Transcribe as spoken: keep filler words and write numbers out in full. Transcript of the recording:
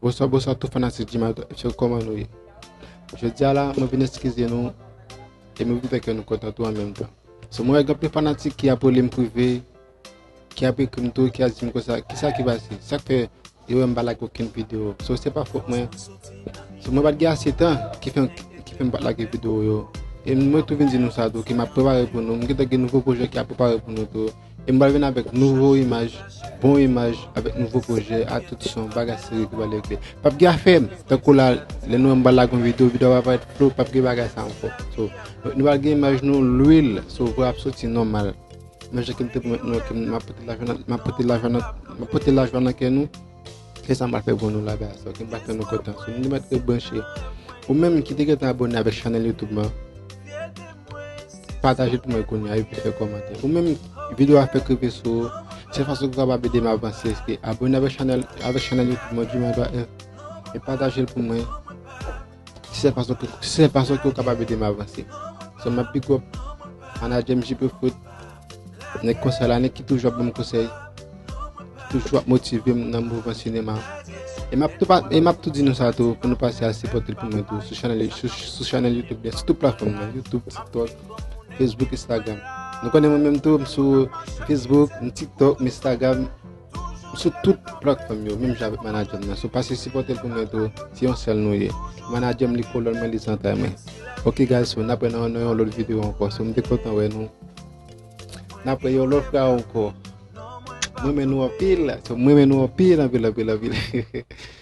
Bonswa, bonswa tout fanatik Jimmy F C, kòman nou ye? Jodi a la, mwen vin eskize nou e mwen vin fè kè nou kontan tou an menm tan. So, mwen wè gen anpil fanatik ki ap rele m prive, ki ap ekri m tou, ki ap di m konsa, kisa ki pase? Sa k fè yo wè m pa lage okenn videyo? So, se pa fòt mwen. So, mwen pa t gen ase tan ki fè, ki fè m pa t lage videyo yo. E mwen tou vin di nou sa tou, ke m ap prepare pou nou. M gentan gen nouvo pwojè ki ap prepare pou nou tou. E m pral vin avèk nouvo imaj, bon imaj, avèk nouvo pwojè, a tout son, bagay serye ki pral regle. P ap gen afè m, tankou la, lè nou wè m pral lage yon videyo, videyo a pa parèt flow, p ap gen bagay sa ankò. So, nou pral gen imaj nou, lwil, so, vwa ap soti nòmal. Men jan ke m te pwomèt nou, ke m ap pote lajwa nan, m ap pote lajwa nan, m ap pote lajwa nan kè nou, se sa m pral fè pou nou la, bagay sa, ke m pral fè nou kontan. So, nou mèt ret branche. Ou menm ki te gentan abòne avèk chanèl YouTube mwen, pataje l pou mwen kounye a, epi fè kòmantè. Ou menm, videyo a fèk rive sou ou, sèl fason ke w kapab ede m avanse, se abòne avèk chanèl, avèk chanèl YouTube mwen, Jimmy F, e pataje l pou mwen. Se sèl fason ke, se sèl fason ke w kapab ede m avanse. So, m ap big up manadjè m J P Foot, nèg konsèy la, nèg ki toujou ap ban m konsèy, ki toujou ap motive m nan mouvman sinema. E m ap tou pa, e m ap tou di nou sa tou, pou nou pase al sipòte l pou mwen tou, sou chanèl, sou, sou chanèl YouTube li, sou tout platfòm nan, YouTube, TikTok, Facebook, Instagram. Nou konnen mwen menm tou, m sou Facebook, m TikTok, m Instagram, m sou tout platfòm yo, menm jan avèk manadjè m nan. So, pase sipòte l pou mwen tou, se yon sèl nou ye. Manadjè m, li kolòn mwen, li zantray mwen. Ok, guys, so, n ap wè nan, nan yon lòt videyo ankò. So, m te kontan wè nou. N ap wè yon lòt fwa ankò. Mwen renmen nou anpil. So, mwen renmen nou anpil, anpil, anpil, anpil.